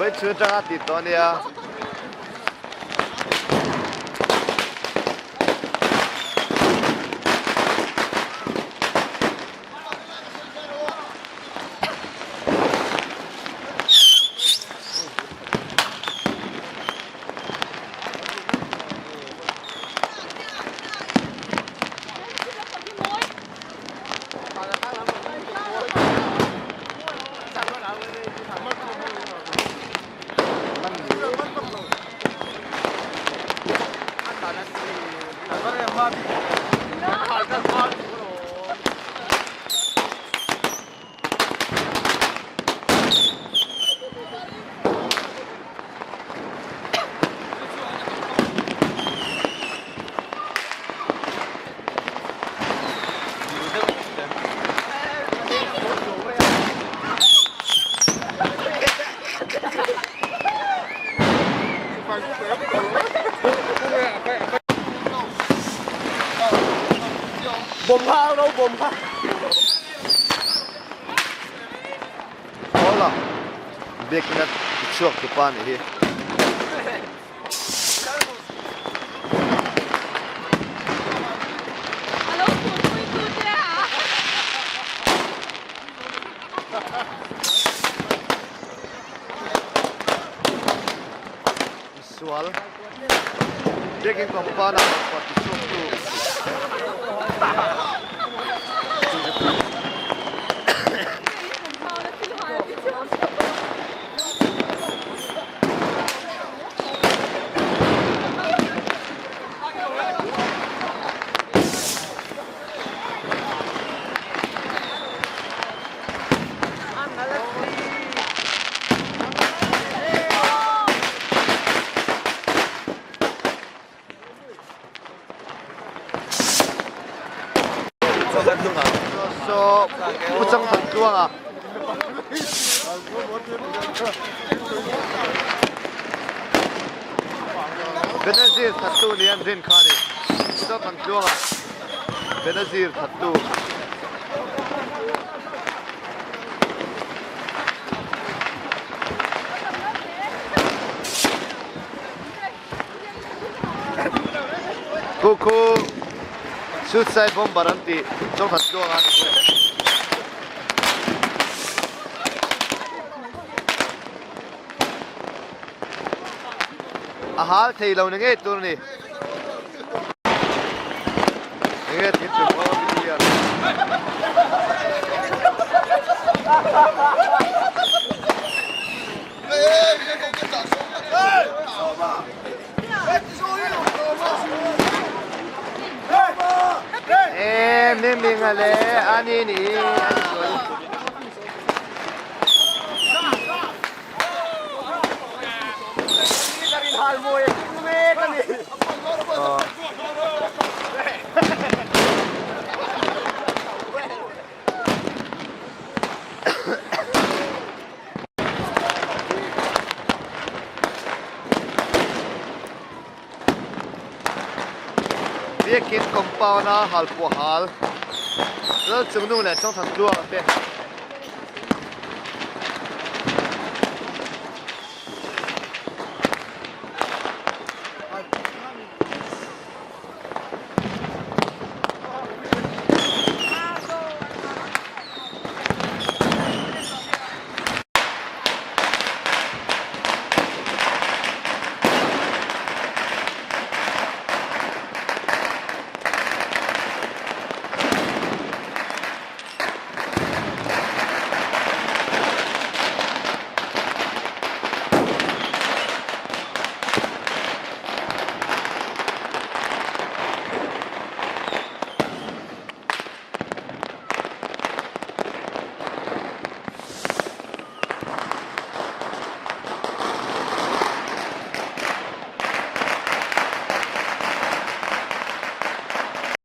Vawi chhun atanga tih tawh a nia. Hola, biakin a tichhuak tupa a nih hi. Sual biakin compound a pakhat tichhuak tu. Saw Pu Changthang Tluanga. Benazir thattu ni an rin kha a ni. Pu Changthang Tluanga Benazir thattu. Khu khu suicide bomber an tih Changthang Tluanga a ni bawk. A hal thei lo ni ngei tur a ni. Enge thil tum aw ti hian. E miming a le ani ni ani sual. Biakin compound a halpuah hal Lalchungnung leh Chawngthantluanga te.